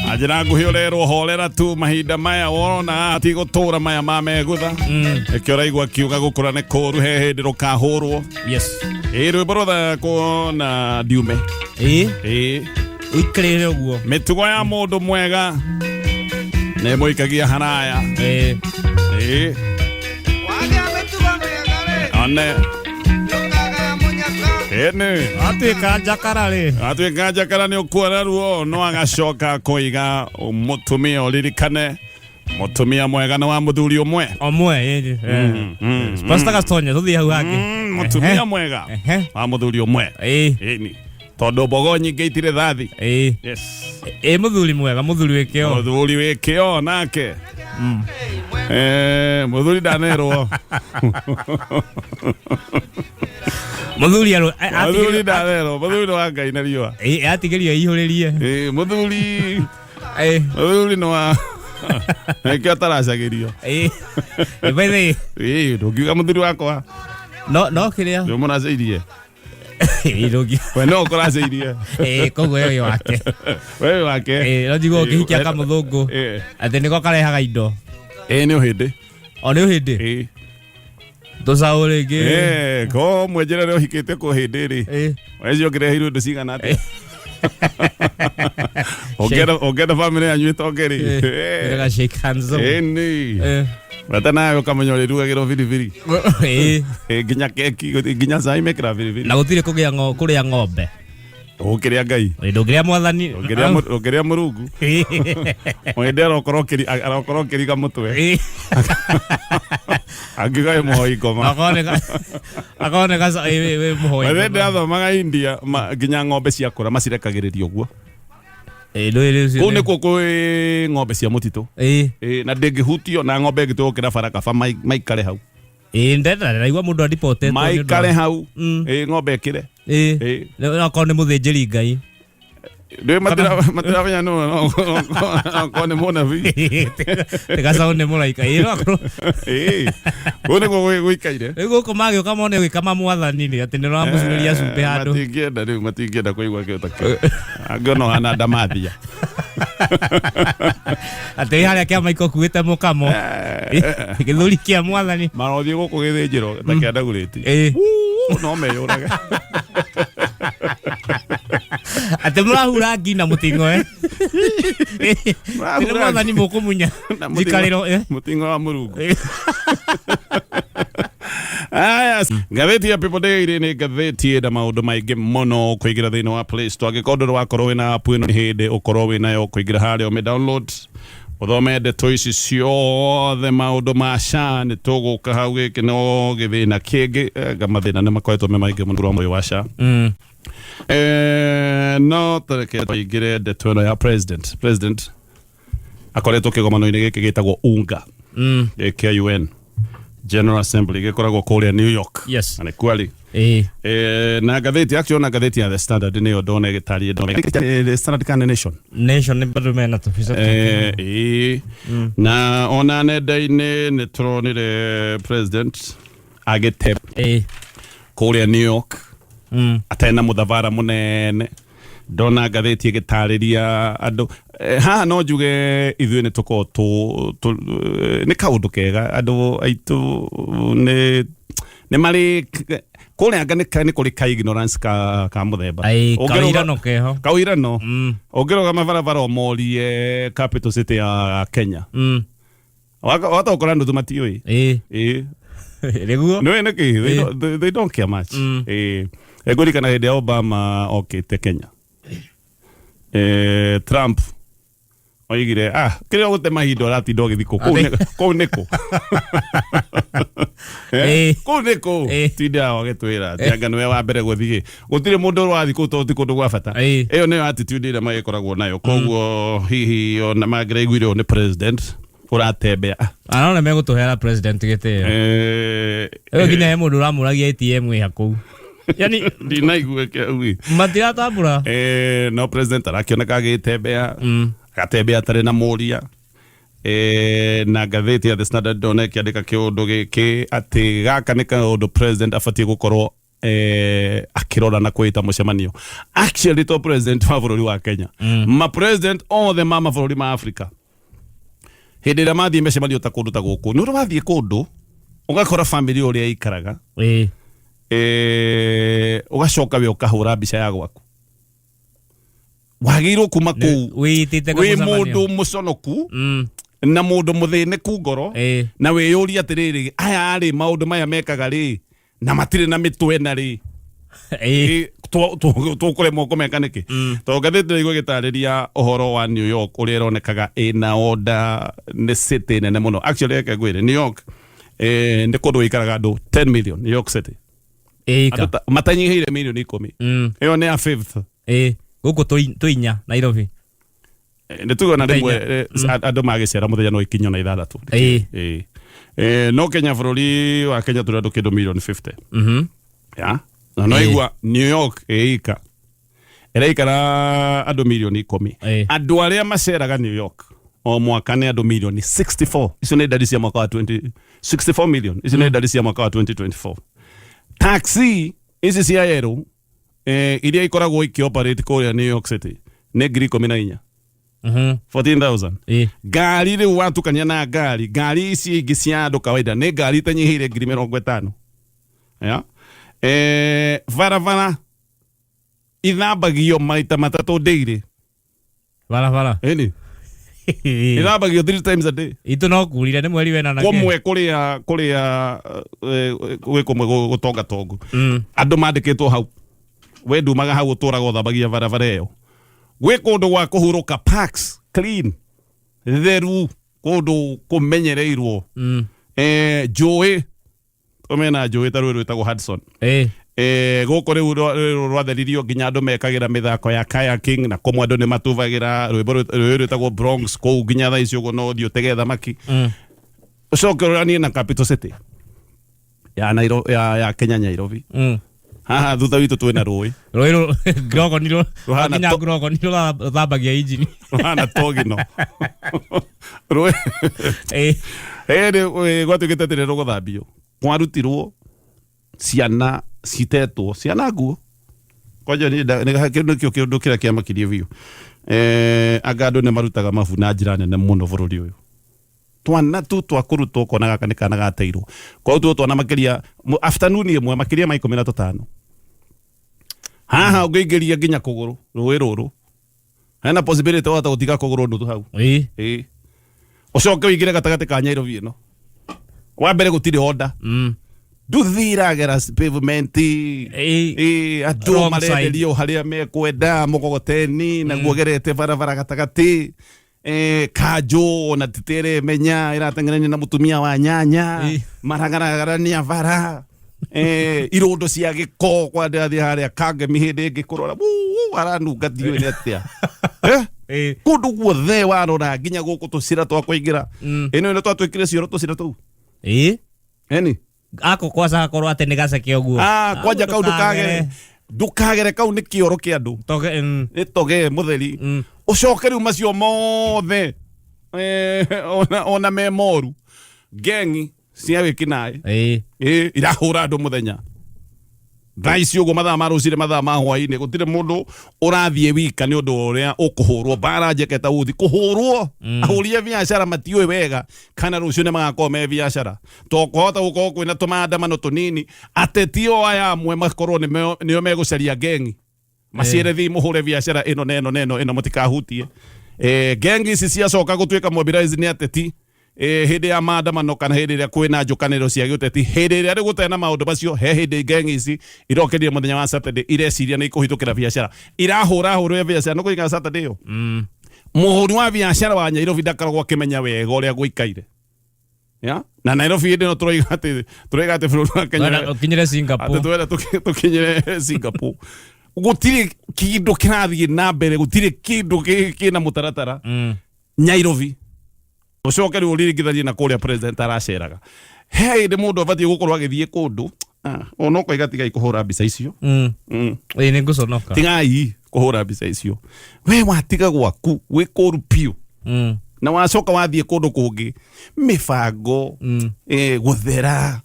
Na njĩra nguhĩ ũrerwo horera tu mahinda maya wona ti gũtũra maya ma megutha. Nĩkĩo ũraigua akiuga gũkũra nĩ kũũru, he hĩndĩ rũkahũrwo. Yes. Ĩ rwĩmbo rũthakwo na ndiume. Ĩĩ. Ĩ Ũikarĩre ũguo. Mĩtugo ya mũndũ mwega nĩ mũikagia haraya. Ĩĩ. Ĩ Wagĩa mĩtugo mĩega-rĩ, one ndũkagaya mũnyaka. ĩnĩ Atuĩka njakara rĩ. Atuĩka njakara nĩ ũkuona ruo, no agacoka kũiga mũtumia ũririkane mũtumia mwega nĩ wa mũthuri ũmwe. Omwe ĩĩ. Pastor Gastonya tũthiĩ hau hangĩ. Mũtumia mwega Ehe. wa mũthuri ũmwe. Ĩĩ. Ĩni tondũ mbogo nyingĩ itirĩ thathi. Ĩĩ. Yes. Ĩĩ, mũthuri mwega, mũthuri wĩ kĩo. Mũthuri wĩ kĩo nake. Eh, mũthuri ndanerwo. Mũthuri arũ Mũthuri ndanerwo, mũthuri nĩ wa Ngai na riũa. Ĩĩ, atigĩrio aihũrĩrie. Ĩĩ, mũthuri. Ĩĩ. Mũthuri nĩ wa nĩkĩo ataracagĩrio. Ĩĩ. By the way, Ĩĩ, ndũngiuga mũthuri wakwa no no kĩrĩa nĩ ũmũracĩirie. Ĩĩ, ndũngi We no ũkũracĩirie. Ĩĩ, koguo we wĩ wake. We wĩ wake. Ĩĩ, no njigua ũkĩhikia kamũthũngũ Ĩĩ. atĩ nĩko karehaga indo. Ĩĩ, nĩ ũhĩndĩ. O nĩ ũhĩndĩ. Ĩĩ. Tũcaũ rĩngĩ. Ĩĩ, ko mwenjera nĩ ũhikĩte kũ hĩndĩ rĩ. Ĩĩ. Weci ũkĩreheirwo indo cigana atĩa? Ũngĩenda ũngĩenda bamĩrĩ yanyu ĩtonge rĩ. Ĩĩ. Ĩrega shake hands. Ĩĩ nĩ. Ĩĩ. Weta nawe ũkamenya ũrĩrugagĩrwo biribiri. Ĩĩ. Ĩĩ, nginya keki, nginya cai mekĩra biribiri. Na gũtirĩ kũgĩa kũrĩa ng'ombe. Ũkĩrĩa Ngai. Ĩ, ndũngĩrĩa mwathani. Ũngĩrĩa Mũrungu. Mũhĩndĩ arokorwo arokorwo ũkĩriga mũtwe. Ĩĩ. Angiuga wĩ mũhoi ngoma. Akorwo nĩ ĩ, wĩ mũhoi Wethe ngoma. ndĩrathomaga India nginya ng'ombe ciakũra macirekagĩrĩria ũguo. Ĩ, ndũĩ rĩu Kũu nĩkuo kwĩ ng'ombe cia mũtitũ. Ĩĩ. Ĩĩ, na ndĩngĩhutio na ng'ombe ĩngĩtua gũkĩra bara kaba maikare hau. Ĩĩ, ndenda ndaigua mũndũ adipotetwo nĩ ũndũ wa- Maikare hau. Mm. Ĩĩ, ng'ombe ĩkĩre. Ĩĩ. Ĩĩ. No akorwo nĩ mũthĩnjĩri Ngai. Ndũĩ matiramenya nũ okorwo nĩ mũnabii. Tigacaũ nĩ mũraika. Ĩĩ, no akorwo Ĩĩ. Kũu nĩkuo gũikaire. Rĩu gũkũ magĩũka mone ũgĩkama mwathani rĩ, atĩ nĩ ũramũcurĩria cumbĩ handũ. Matingĩenda rĩu, matingĩenda kũigua kĩndũ ta kĩu. Angĩona ũhana ndamathia. Atĩ wĩ harĩa kĩama ũkuĩte mũkamo. Gĩthũri kĩa mwathani. Marothiĩ gũkũ gĩthĩnjĩro ta kĩa Ndagurĩti. Ĩĩ. No meyũrage. Atĩ mũrahura ngi na mũting'oe. Nĩ mwathani mũkũmunya. Na Njikarĩro. Mũting'oe wa Mũrungu. Aya, ngathĩti ya People Daily nĩ ngathĩti ĩna maũndũ maingĩ mũno kũingĩra thĩinĩ wa Play Store. Angĩkorwo ndũrĩ wakorwo wĩna app ĩno nĩ hĩndĩ ũkorwo wĩnayo kũingĩra harĩa ũmĩ download ũthome ndeto ici ciothe maũndũ ma SHA. Nĩ tũgũka hau, gĩkĩ no gĩthĩna kĩngĩ. Nga mathĩna nĩ makoretwo me maingĩ mũno wa ũyũ wa SHA. No tareke tũingĩre ndeto ĩno ya president. President akoretwo kĩgomano-inĩ gĩkĩ gĩtagwo UNGA, gĩa UN General Assembly gĩkoragwo kũrĩa New York. Yes. Na nĩ kwari. Ĩĩ. Na ngathĩti actually, ona ngathĩti ya The Standard nĩyo ndona ĩgĩtaria ndona The Standard kana Nation. Nation nĩ bado mena tũbica. Ĩĩ. Na ona nenda-inĩ nĩ tũronire president agĩte kũrĩa New York atarĩ na mũthabara mũnene. Ndona ngathĩti ĩgĩtarĩria andũ. Haha no njuge ithuĩ nĩ tũkorwo nĩ kaũndũ kega andũ aitũ nĩ marĩ kũrĩa anga nĩ kũrĩ ka ignorance ka mũthemba. Ai, kawĩirano keho. Kawĩirano. Ũngĩrũgama barabara ũmorie capital city ya Kenya, wata ũkora nuthu matiũĩ. Ĩĩ. Ĩĩ. Nĩguo. Nĩũĩ nĩkĩ? They don't care much. Ĩĩ. Ngũririkana hĩndĩ ya Obama okĩte Kenya, Trump oigire, "Ah, kĩrĩa ũgũte mahinda ũratinda ũgĩthiĩ kũ kũu nĩkũ? Kũu nĩkũ?" Tinda agĩtwĩra atĩ anga nĩwe wa mbere gũthiĩ, gũtirĩ mũndũ ũrathiĩ kũu tondũ ti kũndũ gwa bata. Ĩyo nĩyo attitude ĩrĩa magĩkoragwo nayo. Koguo hihi ona mangĩraiguire ũũ nĩ president ũratembea, ah, Anona megũtũheera president gĩtĩo. Rĩu nginya he mũndũ ũramũragia ATM ĩha kũu, yani Ndinaigua kĩau. Matiratambũra. No president arakĩoneka agĩtembea, agatembea atarĩ na mũria. Na ngathĩti ya The Standard ndona ĩkĩandĩka kĩũndũ gĩkĩ atĩ gaka nĩ kaũndũ president abatiĩ gũkorwo Akĩrora na kwĩta mũcemanio actually to president wa bũrũri wa Kenya, ma president othe ma mabũrũri ma Africa, hĩndĩ ĩrĩa mathiĩ mĩcemanio ta kũndũ ta gũkũ, nĩ ũrĩ wathiĩ kũndũ ũgakora family ũrĩa ĩikaraga, ũgacoka we ũkahũra mbica ya gwaku, wagĩrĩirwo kuma kũu wĩitĩte wĩ mũndũ mũconoku na mũndũ mũthĩnĩku ngoro, na wĩyũrie atĩrĩrĩ, aya rĩ, maũndũ maya mekaga rĩ, na matirĩ na mĩtwe na rĩ, tũkũremwo kũmeka nĩkĩ? Tondũ ngathĩti ndĩraigua ĩgĩtarĩria ũhoro wa New York ũrĩa ĩronekaga ĩna order, nĩ city nene mũno. Actually, reke ngwĩre, New York nĩ kũndũ gũikaraga andũ 10 million, New York City. Ĩka. Andũ matanyihĩire mirioni 10. Ĩyo nĩ ya fifth. Ĩĩ, gũkũ twĩ inya Nairobi. Nĩ tuga na rĩmwe Inya. andũ magĩcera mũthenya no ikinyo na ithathatũ. Ĩĩ. No Kenya, bũrũri wa Kenya, tũrĩ andũ kĩndũ mirioni 50. Ya na no igua New York ĩika ĩraikara andũ mirioni 10. Andũ arĩa maceraga New York o mwaka nĩ andũ mirioni 64. Icio nĩ ndari cia mwaka wa 20 64 million. Icio nĩ ndari cia mwaka wa 2024. Taxi ici cia yellow iria ikoragwo ikĩoperate kũrĩa New York City nĩ 14,000. 14,000. Ngari rĩu watukania na ngari ici ingĩ cia andũ kawaida nĩ ngari itanyihĩire 50,000. Ya barabara ithambagio maita matatũ daily. Barabara. Ĩni, ithambagio three times a day. Itũ no kurire nĩ mweri wena na kĩ. Kũmwe kũrĩa gwĩ kũmwe gũtonga tongu, andũ mandĩkĩtwo hau, we ndumaga hau, ũtũraga ũthambagia barabara ĩyo. Gwĩ kũndũ gwa kũhurũka, parks clean, theru, kũndũ kũmenyereirwo. Njũĩ, tũmena njũĩ ta rũĩ rwĩtagwo Hudson. Gũkũ rĩu rũĩ rwatheririo nginya andũ mekagĩra mĩthako ya kayaking, na kũmwe andũ nĩ matubagĩra rũĩ rwĩtagwo Bronx. Kũu nginya thaa ici ũguo no ũthiĩ ũtege thamaki. Ũcoke ũranie na capital city ya Kenya, Nairobi. Haha thutha witũ twĩna rũĩ Rũĩ rũ ngirogoni rũ Rũhana nginya ngirogoni rũthambagia injini. Rũhana togino rũĩ. Ĩndĩ gwatuĩkĩte atĩ rĩrĩa rũgũthambio kwarutirwo ciana citetwo ciana nguo kwanja. Kĩu nĩkĩo kĩũndũ kĩrĩa kĩamakirie biũ. Anga andũ nĩ marutaga mabu na njĩra nene mũno bũrũri ũyũ. Twana tu twa kũrutwo, ũkona gaka nĩ kana gateirwo, kwarutwo twana makĩria afternoon ĩmwe makĩria ma 15. Haha ũngĩingĩria nginya kũgũrũ rũĩ rũrũ, hena possibility wahota gũtiga kũgũrũ nuthu hau. Ĩĩ, ũcoke ũingĩre gatagatĩ ka Nairobi ĩno, wa mbere gũtirĩ order. Nduthi iragera pavement. Ĩĩ, andũ Wrong. marenderio harĩa mekwenda, mũgogoteni naguo gerete barabara gatagatĩ. Kanjũ ona titere menya ĩrateng'erania na mũtumia wa nyanya. Maragaragarania bara, irũndo cia gĩko. Kwa ndĩrathiĩ harĩa Kangemi hĩndĩ ĩngĩ kũrora, wuu, aranunga ndiũĩ nĩ atĩa. Kũndũ guothe warora nginya gũkũ tũcĩra twa kũingĩra, ĩno ĩno twatwĩkire cioro tũcĩra tũu. Eni. Ako kwaca gakorwo atĩ nĩ gaceke ũguo. Ah, kwanja kau ndũkagere, ndũkagere, kau nĩ kĩoro kĩa andũ. Toge. Nĩ toge mũtheri. Ũcoke rĩu macio mothe, ona me moru, gengi cia wĩkinaĩ irahũra andũ mũthenya thaa ici ũguo, mathaa ma rũcinĩ, mathaa ma hwainĩ, gũtirĩ mũndũ ũrathiĩ wika nĩ ũndũ wa ũrĩa ũkũhũrwo mbara njeke ta uthi kũhũrwo. Ahũri a biacara matiũĩ wega kana rũciũ nĩ magakorwo me biacara, to kũhota gũkorwo kwĩna tũmaandamano tũnini, ateti o aya amwe makorwo nĩo megũcaria gengi, maciĩre thiĩ mũhũre biacara ĩno na ĩno na ĩno ĩno, mũtikahutie. Gengi ici ciacoka gũtuĩka mobilize nĩ ateti hĩndĩ ya maandamano kana hĩndĩ ĩrĩa kwĩna njũkanĩrĩro cia gĩũteti. Hĩndĩ ĩrĩa rĩu gũtarĩ na maũndũ macio, he hĩndĩ gengi ici irokĩrire mũthenya wa Saturday, ireciria nĩ ikũhithũkĩra biacara, irahũra hũrũ ya biacara nĩ kũringana Saturday ĩyo. Mũhũri wa biacara wa Nairobi ndakoragwo akĩmenya wega ũrĩa gũikaire ya na Nairobi. Hĩndĩ ĩno tũroiga atĩ bũrũri wa Kenya Wenda ũkinyĩre atĩ Singapore. Twenda tũkinyĩre Singapore, gũtirĩ kĩndũ kĩrathiĩ na mbere, gũtirĩ kĩndũ kĩna mũtaratara. Nairobi ũcoke rĩu ũringithanie na kũrĩa president araceraga. He hĩndĩ mũndũ abatiĩ gũkorwo agĩthiĩ kũndũ, ona ũkoiga tigai kũhũra mbica icio. Ĩĩ, nĩ ngũconoka. Tigai kũhũra mbica icio. We watiga gwaku gwĩ kũru biũ na wacoka wathiĩ kũndũ kũngĩ, mĩbango, gũthera.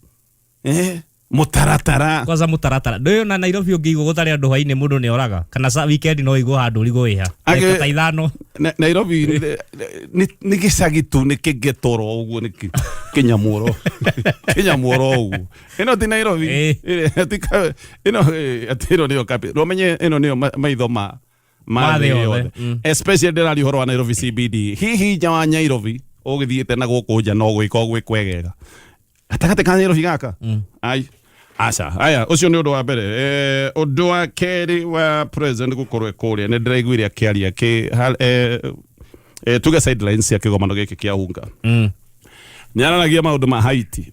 Mũtaratara. Kwanza mũtaratara ndũĩ ona Nairobi ũngĩigwo gũtarĩ andũ hwainĩ mũndũ nĩ oraga kana sa weekend no igwo handũ ũrigwo wĩha Angĩ- Ndagĩka ta ithano. Nairobi nĩ gĩcagi tu, nĩ kĩgetoro ũguo, nĩ kĩnyamũro kĩnyamũro ũguo. Ĩno ti Nairobi. Ĩrĩa ti ĩno, atĩ ĩno nĩyo capital. Ũmenye ĩno nĩyo maitho ma Ma thĩ thĩ yothe. yothe. Especially ndĩraria ũhoro wa Nairobi CBD. Hihi nja wa Nairobi ũgĩthiĩte na gũkũ nja no gwĩka ũgwĩkwegega gatagatĩ ka Nairobi gaka? Ai, aca. Aya, ũcio nĩ ũndũ wa mbere. Ũndũ wa kerĩ wa president gũkorwo e kũrĩa, nĩ ndĩraiguire akĩaria kĩ tuge sidelines cia kĩgomano gĩkĩ kĩa UNGA. Nĩ araragia maũndũ ma Haiti.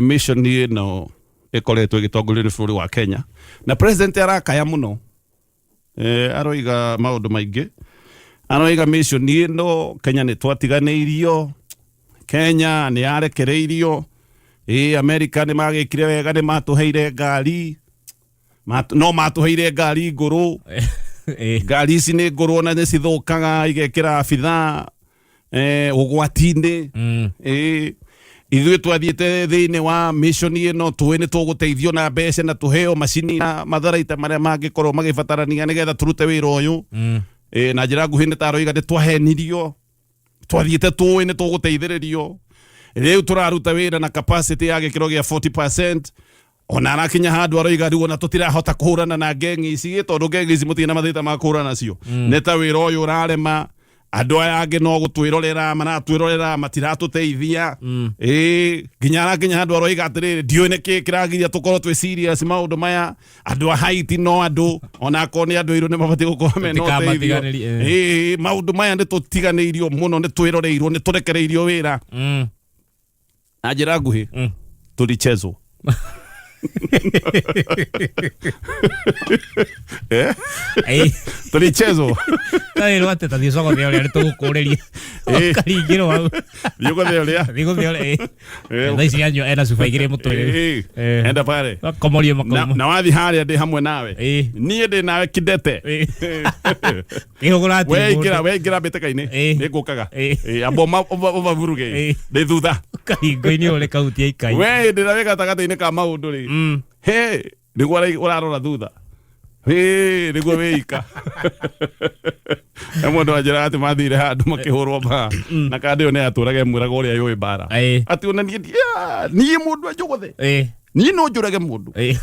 Mission ĩno ĩkoretwo ĩgĩtongorio nĩ bũrũri wa Kenya, na president arakaya mũno. Aroiga maũndũ maingĩ. Aroiga mission ĩno Kenya nĩ twatiganĩirio, Kenya nĩ yarekereirio. America nĩ magĩkire wega, nĩ matũheire ngari. No matũheire ngari ngũrũ. Ngari ici nĩ ngũrũ, ona nĩ cithũkaga, igekĩra abithaa ũgwati-inĩ. Ithuĩ twathiĩte thĩinĩ wa mission ĩno tũĩ nĩ tũgũteithio na mbeca na tũheo macini na matharaita marĩa mangĩkorwo magĩbatarania nĩgetha tũrute wĩra ũyũ. Na njĩra nguhĩ nĩ taroiga nĩ twahenirio. Twathiĩte tũĩ nĩ tũgũteithĩrĩrio, rĩu tũraruta wĩra na capacity ya gĩkĩro gĩa 40%. Ona arakinya handũ aroiga rĩu ona tũtirahota kũhũrana na ngengi ici, tondũ ngengi ici mũtirĩ na mathĩta ma kũhũrana nacio. Nĩ ta wĩra ũyũ ũrarema, andũ aya angĩ no gũtwĩrorera maratwĩrorera, matiratũteithia. Nginya arakinya handũ aroiga atĩrĩrĩ, ndiũĩ nĩkĩ kĩragiria tũkorwo twĩ serious maũndũ maya. Andũ a Haiti no andũ, ona akorwo nĩ andũ airũ, nĩ mabatiĩ gũkorwo mena ũteithio. Tũtikamatiganĩrie, eh. Maũndũ maya nĩ tũtiganĩirio mũno, nĩ twĩroreirwo, nĩ tũrekereirio wĩra. Na njĩra nguhĩ, tulichezwo. Tulichezwo. Tawĩrwo atĩ tathiĩ cogothe ũrĩa nĩ tũgũkũrĩria. Ũkaringĩrwo hau. Thiĩ ũgothe ũrĩa. Thiĩ gũthe ũrĩa. Thaa ici anyua ena cuba igĩrĩ mũtwe rĩu. Enda pale. Akomorio makomo. Na wathi harĩa ndĩ hamwe nawe. Niĩ ndĩ nawe kidete. Kĩhũgũra We ingĩra mbĩtĩka-inĩ. Nĩ ngũkaga. Amba ũmavuruge. Ndĩ thutha. Kahingo-inĩ ũrĩ kahutia ikai. We hĩndĩ ĩrĩa wĩ gatagatĩ-inĩ ka maũndũ rĩ. He, nĩguo ũrarora thutha. Hĩ, nĩguo wĩika. He mũndũ wanjĩraga atĩ mathire handũ makĩhũrwo mbara. Na kandĩ ĩyo nĩ yatũraga ĩmwĩraga ũrĩa yũĩ mbara. Atĩ ona niĩ niĩ mũndũ anjũgũthe. Niĩ no njũrage mũndũ.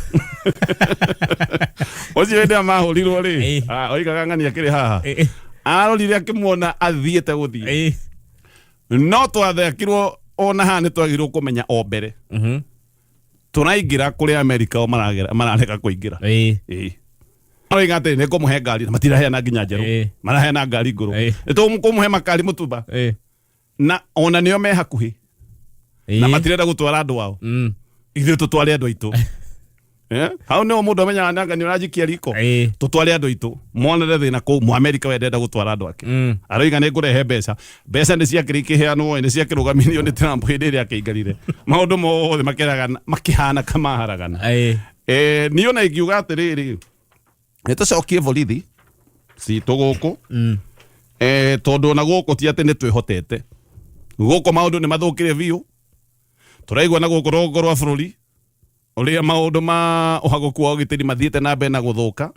Ũcio hĩndĩ ĩrĩa mahũrirwo rĩ, oigaga ng'ania akĩrĩ haha. Arorire akĩmuona athiĩte gũthiĩ. No twathekirwo ona haha nĩ twagĩrĩirwo kũmenya o mbere. Tũraingĩra kũrĩa Amerika o mararega kũingĩra. Maroiga atĩ nĩ ngũmũhe ngari, na matiraheana nginya njerũ. Maraheana ngari ngũrũ. Nĩ tũkũmũhe makari mũtumba. Na ona nĩo me hakuhĩ. Na matirenda gũtwara andũ ao. Ithuĩ tũtware andũ aitũ. Hau nĩho mũndũ amenyaga nanga nĩ ũranjikia riko. Tũtware andũ aitũ. Monere thĩna kũu. Mũamerika we ndenda gũtwara andũ ake. Aroiga nĩ ngũrehe mbeca. Mbeca nĩ ciakĩrĩ ikĩheanwo, nĩ ciakĩrũgamirio nĩ Trump hĩndĩ ĩrĩa akĩingarire. Maũndũ mothe makĩragana, makĩhana kamaharagana. Niĩ ona ingiuga atĩrĩrĩ, nĩ tũcokie borithi citũ gũkũ. Tondũ ona gũkũ ti atĩ nĩ twĩhotete. Gũkũ maũndũ nĩ mathũkire biũ. Tũraigua na gũkũ rũgongo rwa bũrũri ũrĩa maũndũ ma ũhagũku wa ũgitĩri mathiĩte na mbere na gũthũka.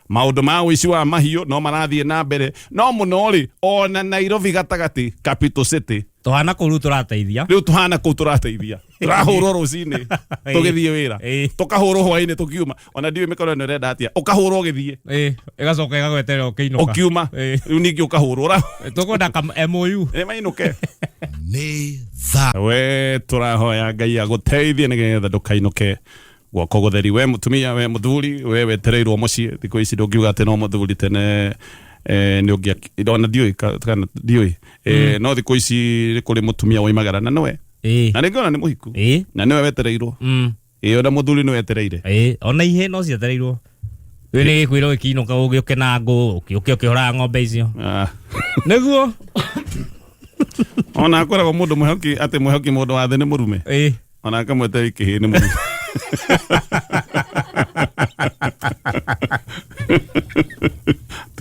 Maũndũ ma ũici wa mahiũ no marathiĩ na mbere. No mũno rĩ, ona Nairobi gatagatĩ, Capital City. Tũhana kũu rĩu tũrateithia. Rĩu tũhana kũu tũrateithia. Tũrahũrwo rũcinĩ tũgĩthiĩ wĩra. Tũkahũrwo hwainĩ tũkiuma. Ona ndiũĩ mĩkora ĩno ĩrenda atĩa. Ũkahũrwo ũgĩthiĩ. Ĩgacoka ĩgagweterera ũkĩinũka. Ũkiuma. Rĩu ningĩ ũkahũrwo. Tũkwenda ka MOU. Mainũke. Nĩ thaa. We tũrahoya Ngai agũteithie nĩgetha ndũkainũke guoko gũtheri. We mũtumia, we mũthuri, we wetereirwo mũciĩ. Thikũ ici ndũngiuga atĩ no mũthuri tene, nĩ ũngĩa-, ona ndiũĩ kana ndiũĩ. No thikũ ici nĩ kũrĩ mũtumia woimagara na nĩwe. Na rĩngĩ ona nĩ mũhiku. Na nĩwe wetereirwo. Ona mũthuri nĩ wetereire. Ona ihĩ no cietereirwo. Rĩu nĩ gĩkwĩrwo gĩkĩinũka ũgĩũke na ngũ, ũkĩũke ũkĩhũraga ng'ombe icio. Nĩguo. Ona akoragwo mũndũ mwĩhoki atĩ mwĩhoki mũndũ wa thĩ nĩ mũrume. Ona akamwetera ikĩhĩ nĩ mũrume.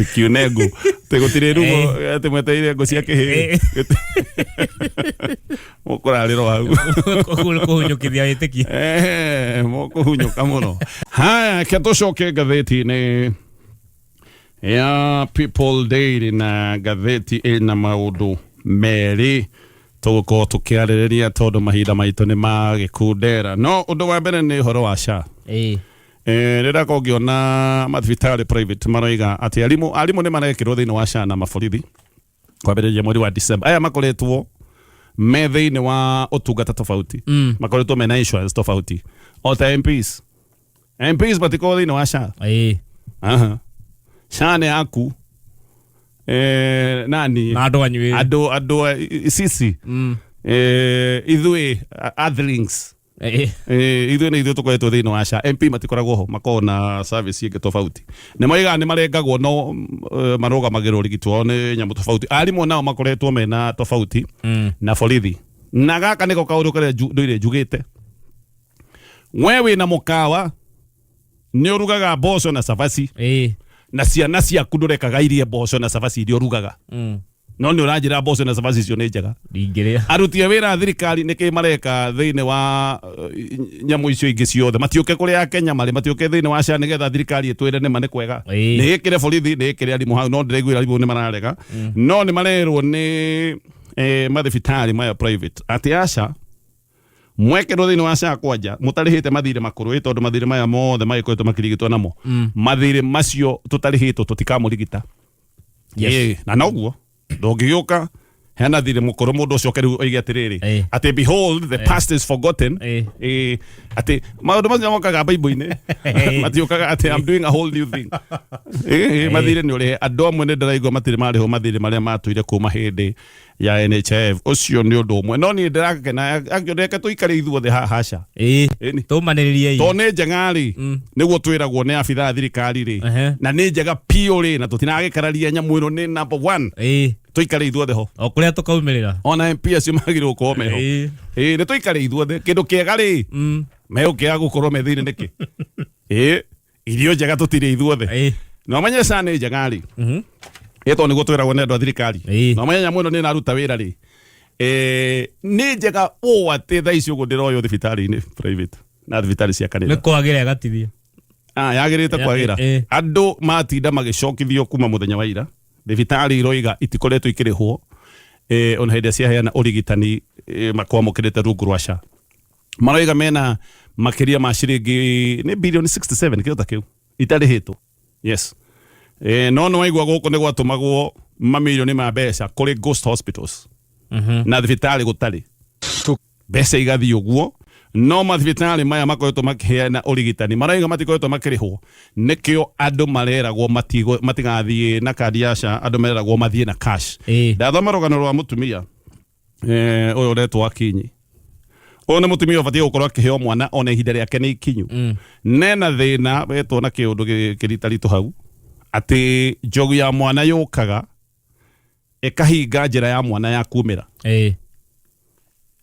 Tũkiune ngũ atĩ gũtirĩ rugo atĩ mwetereire ngũ cia kĩhĩ. Mũkũrarĩrwo hau. Kũhunyũkithia wĩtĩkio. Mũkũhunyũka mũno. Haya, ke tũcoke ngathĩti-inĩ ya People Daily, na ngathĩti ĩna maũndũ merĩ tũgũkorwo tũkĩarĩrĩria tondũ mahinda maitũ nĩ magĩkundera. No ũndũ wa mbere nĩ ũhoro wa SHA. Rĩrĩa korwo ngĩona mathibitarĩ private maroiga atĩ arimũ nĩ marekĩrwo thĩinĩ wa SHA na maborithi kwambĩrĩria mweri wa December. Aya makoretwo me thĩinĩ wa ũtungata tofauti, makoretwo mena insurance tofauti, o ta MPs. MPs matikorwo thĩinĩ wa SHA. Aha. SHA nĩ yaku nani Na andũ anyu. Andũ sisi ithuĩ Earthlings. Ithuĩ nĩ ithuĩ tũkoretwo thĩinĩ wa SHA. MP matikoragwo ho, makoragwo na service ĩngĩ tofauti. Nĩ moigaga nĩ marengagwo, no marũgamagĩrwo ũrigiti wao nĩ nyamũ tofauti. Arimũ nao makoretwo mena tofauti na borithi. Na gaka nĩko kaũndũ karĩa ndũire njugĩte. We wĩna mũkawa nĩ ũrugaga mboco na cabaci na ciana ciaku ndũrekaga irie mboco na cabaci iria ũrugaga, no nĩ ũranjĩra mboco na cabaci icio nĩ njega. Ndingĩrĩa. Aruti a wĩra a thirikari nĩkĩ mareka thĩinĩ wa nyamũ icio ingĩ ciothe? Matiũke kũrĩa Akenya marĩ, matiũke thĩinĩ wa SHA nĩgetha thirikari ĩtwĩre nĩma nĩ kwega. Nĩ ĩkĩre borithi, nĩ ĩkĩre arimũ hau, no ndĩraiguĩra arimũ nĩ mararega. No nĩ marerwo nĩ mathibitarĩ maya private atĩ aca, mwekĩrwo thĩinĩ wa SHA kwanja mũtarĩhĩte mathirĩ makũrũ, ĩ tondũ mathirĩ maya mothe magĩkoretwo makĩrigitwo namo, mathirĩ macio tũtarĩhĩtwo tũtikamũrigita. Na noguo ndũngĩgĩũka hena thirĩ mũkũrũ mũndũ ũcio oke rĩu oige atĩrĩrĩ, atĩ behold, the past is forgotten. Atĩ maũndũ macio mokaga Bible-inĩ, matiũkaga atĩ I'm doing a whole new thing. Mathirĩ nĩ ũrĩhe. Andũ amwe nĩ ndĩraigua matirĩ marĩhwo mathirĩ marĩa matũire kuma hĩndĩ ya NHIF. Ũcio nĩ ũndũ ũmwe, no niĩ ndĩrakena reke tũikare ithuothe haha SHA. Ĩni. Tũmanĩrĩrie. Tondũ nĩ njega rĩ, nĩguo twĩragwo nĩ abithaa a thirikari rĩ, na nĩ njega piũ rĩ, na tũtiragĩkararia nyamũ ĩno nĩ number one. Tũikare ithuothe ho. O kũrĩa tũkaumĩrĩra. Ona MP acio magĩrĩirwo gũkorwo meho. Ĩĩ, nĩ tũikare ithuothe. Kĩndũ kĩega rĩ, megũkĩaga gũkorwo me thĩinĩ nĩkĩ? Ĩĩ, irio njega tũtirĩ ithuothe. Na ũmenye SHA nĩ njega rĩ, ĩ tondũ nĩguo twĩragwo nĩ andũ a thirikari. Na ũmenye nyamũ ĩno nĩ ĩraruta wĩra rĩ, nĩ njega ũũ atĩ thaa ici ũguo ndĩroywo thibitarĩ-inĩ private na thibitarĩ cia kanitha. Nĩ kwagĩra ĩgatithia. Yagĩrĩte kwagĩra. Andũ matinda magĩcokithio kuma mũthenya wa ira. Thibitarĩ iroiga itikoretwo ikĩrĩhwo, ona hĩndĩ ĩrĩa ciaheana ũrigitani, makwamũkĩrĩte rungu rwa SHA. Maroiga mena makĩria ma ciringi nĩ bilioni 67 kĩndũ ta kĩu itarĩhĩtwo. Yes. No nĩ waigua gũkũ nĩ gwatũmagwo mamirioni ma mbeca kũrĩ ghost hospitals na thibitarĩ gũtarĩ mbeca igathiĩ ũguo, no mathibitarĩ maya makoretwo makĩheana ũrigitani marauga matikoretwo makĩrĩhwo. Nĩkĩo andũ mareragwo matigathiĩ na kandi ya SHA, andũ meragwo mathiĩ na cash. Ndathoma rũgano rwa mũtumia ũyũ ũretwo Akinyi. Ũyũ nĩ mũtumia ũbatiĩ gũkorwo akĩheo mwana ona ihinda rĩake nĩ ikinyu. Nena thĩna wetwo na kĩũndũ kĩritaritũ hau atĩ njogu ya mwana yũkaga ĩkahinga njĩra ya mwana ya kumĩra.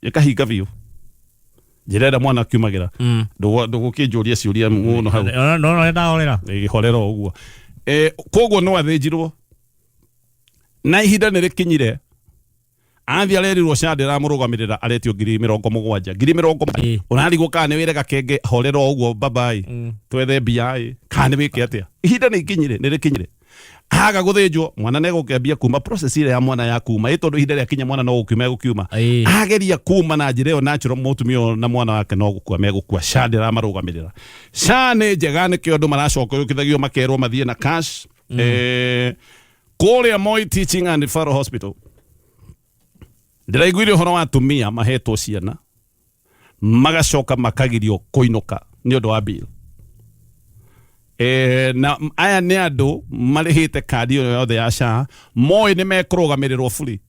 Ĩkahinga biũ njĩra ĩrĩa mwana akiumagĩra. Ndũgũkĩnjũria ciũria mũno hau. No ndahorera. Ĩhorera ũguo. Koguo no athĩnjirwo na ihinda nĩ rĩkinyire, athiĩ arerirwo SHA ndĩramũrũgamĩrĩra, aretio 70,000, ngiri mĩrongo ũrarigwo kana nĩ wĩre gakenge horera ũguo babai, twethe mbia ĩ kana nĩ wĩke atĩa. Ihinda nĩ ikinyire, nĩ rĩkinyire aga gũthĩnjwo mwana nĩ egũkĩambia kuma process ĩrĩa ya mwana ya kuma, ĩ tondũ ihinda rĩakinya mwana no gũkiuma egũkiuma. Ageria kuma na njĩra ĩyo natural, mũtumia ũyũ na mwana wake no gũkua megũkua. SHA ndĩramarũgamĩrĩra. SHA nĩ njega, nĩkĩo andũ maracokithagio makerwo mathiĩ na cash. Kũrĩa Moi Teaching and Referral Hospital ndĩraiguire ũhoro wa atumia mahetwo ciana magacoka makagirio kũinũka nĩ ũndũ wa bill. Na aya nĩ andũ marĩhĩte kandi ĩyo yothe ya SHA, moĩ nĩ mekũrũgamĩrĩrwo buri,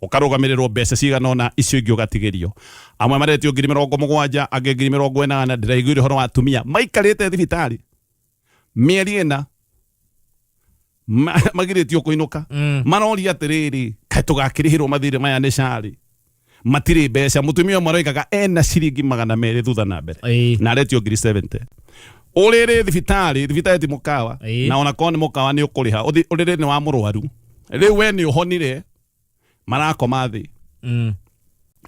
ũkarũgamĩrĩrwo mbeca cigana ũna, icio ingĩ ũgatigĩrio. Amwe maretio 70,000, angĩ 80,000. Ndĩraiguire ũhoro wa atumia maikarĩte thibitarĩ mĩeri 4, magirĩtio kũinũka. Maroria atĩrĩrĩ, kaĩ tũgakĩrĩhĩrwo mathirĩ maya nĩ SHA rĩ? Matirĩ mbeca. Mũtumia ũmwe aroigaga ena ciringi 200 thutha na mbere na aretio 70,000. Ũrĩrĩ thibitarĩ, thibitarĩ ti mũkawa. Na ona korwo nĩ mũkawa nĩ ũkũrĩha. Ũrĩrĩ nĩ wa mũrwaru. Rĩu we nĩ ũhonire, marakoma thĩ.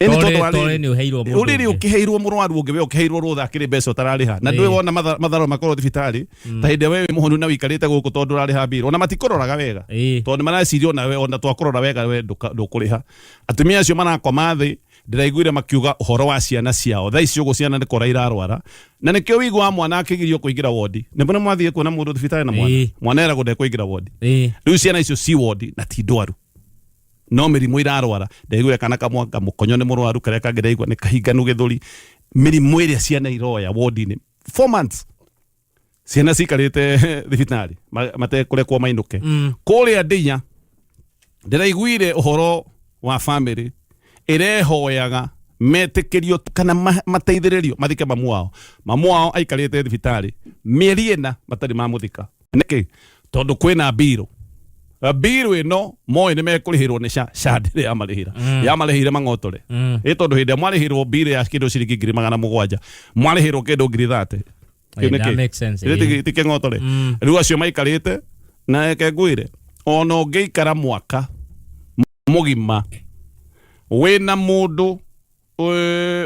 Ĩni tondũ wa Tondũ rĩrĩ, nĩ ũheirwo mũndũ ũrĩrĩ ũngĩ. ũkĩheirwo mũrwaru ũngĩ, we ũkĩheirwo rũtha akĩrĩ mbeca ũtararĩha na ndũĩ wona matharo makorwo thibitarĩ ta hĩndĩ ĩrĩa we wĩ mũhonu na wĩikarĩte gũkũ tondũ ũrarĩha mbirũ, ona matikũroraga wega tondũ nĩ mareciria ona we ona twakũrora wega we ndũkũrĩha. Atumia acio marakoma thĩ, ndĩraiguire makiuga ũhoro wa ciana ciao thaa ici ũguo ciana nĩ kũra irarwara, na nĩkĩo wĩiguaga mwana akĩgirio kũingĩra wondi. Nĩ mbona mwathiĩ kuona mũndũ thibitarĩ na mwana, mwana eragwo ndekũingĩra wondi. Rĩu ciana icio ci wondi na ti ndwaru, no mĩrimũ irarwara. Ndaiguire kana kamwe kamũkonyo nĩ mũrwaru, karĩa kangĩ ndaigua nĩ kahinganu gĩthũri. Mĩrimũ ĩrĩa ciana iroya wondi-inĩ, 4 months ciana cikarĩte thibitarĩ matekũrekwo mainũke. Kũrĩa Ndeiya ndĩraiguire ũhoro wa famĩlĩ ĩrehoyaga metĩkĩrio kana mateithĩrĩrio mathike mamu wao. Mamu wao aikarĩte thibitarĩ mĩeri 4 matarĩ mamũthika. Nĩkĩ? Tondũ kwĩna mbirũ, mbirũ ĩno moĩ nĩ mekũrĩhĩrwo nĩ SHA. SHA ndĩrĩ yamarĩhĩra, yamarĩhĩire mang'otore. Ĩ tondũ hĩndĩ ĩrĩa mwarĩhĩrwo mbirũ ya kĩndũ ciringi 700,000, mwarĩhĩrwo kĩndũ 30,000. Kĩu nĩkĩ? That makes sense. Githĩ ti kĩng'otore? Rĩu acio maikarĩte na reke ngwĩre, ona ũngĩikara mwaka mũgima wĩna mũndũ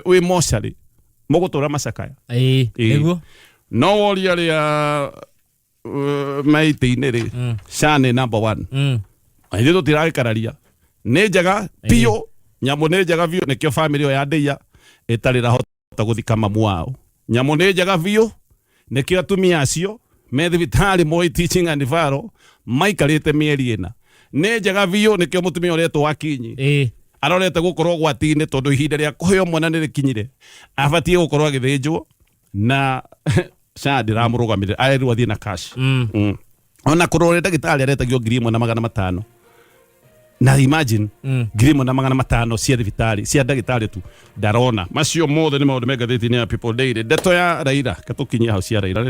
wĩ mocarĩ, mũgũtũra macakaya. Nĩguo. No woria arĩa maitĩ-inĩ rĩ, SHA nĩ number one. Na ithuĩ tũtiragĩkararia, nĩ njega biũ, nyamũ nĩ njega biũ. Nĩkĩo famĩlĩ ĩyo ya Ndeiya ĩtarĩ rahota gũthika mamu wao. Nyamũ nĩ njega biũ, nĩkĩo atumia acio me thibitarĩ Moi Teaching and Referral maikarĩte mĩeri 4. Nĩ njega biũ, nĩkĩo mũtumia ũretwo Akinyi arorete gũkorwo ũgwati-inĩ, tondũ ihinda rĩa kũheo mwana nĩ rĩkinyire, abatiĩ gũkorwo agĩthĩnjwo na SHA ndĩramũrũgamĩrĩra, arerirwo athiĩ na cash. Ona kũrora ndagĩtarĩ aretagio 1500, na imagine, 1500 cia thibitarĩ, cia ndagĩtarĩ tu, ndarona. Macio mothe nĩ maũndũ me ngathĩti-inĩ ya People Daily. Ndeto ya Raila katũkinyia hau cia Raila.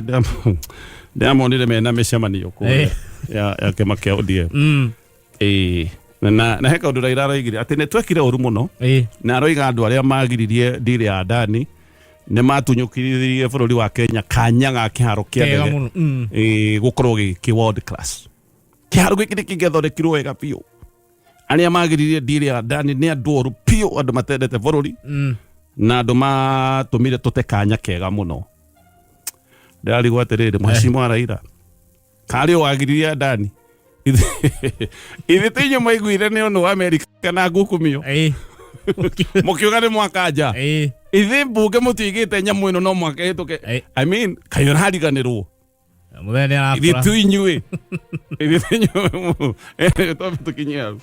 Ndĩramonire mena mĩcemanio kũrĩa ya kĩama kĩa ODM. Ĩĩ. Na he kaũndũ Raila aroigire atĩ nĩ twekire ũru mũno, na aroiga andũ arĩa magiririe ndiri ya Adani nĩ matunyũkithirie bũrũri wa Kenya kanya ga kĩharo kĩa Kega ndege mũno. Gũkorwo gĩ world class. Kĩharo gĩkĩ nĩ kĩngĩathondekirwo wega biũ. Arĩa magiririe ndiri ya Adani nĩ andũ oru biũ, andũ matendete bũrũri na andũ matũmire tũte kanya kega mũno. Ndĩrarigwo atĩrĩrĩ, mheshimiwa Raila, karĩ wagiririe Adani, ithe ti inyuĩ mwaiguire nĩ ũndũ wa Amerika na ngukumio mũkiuga nĩ mwakanja? Ithe mbunge mũtiigĩte nyamũ ĩno no mwaka ĩhĩtũke. I mean, kaĩ ũrariganĩrwo? Mũthenya nĩ Ithe arakũra. tu inyuĩ, ithe tu inyuĩ, twambe tũkinyie hau.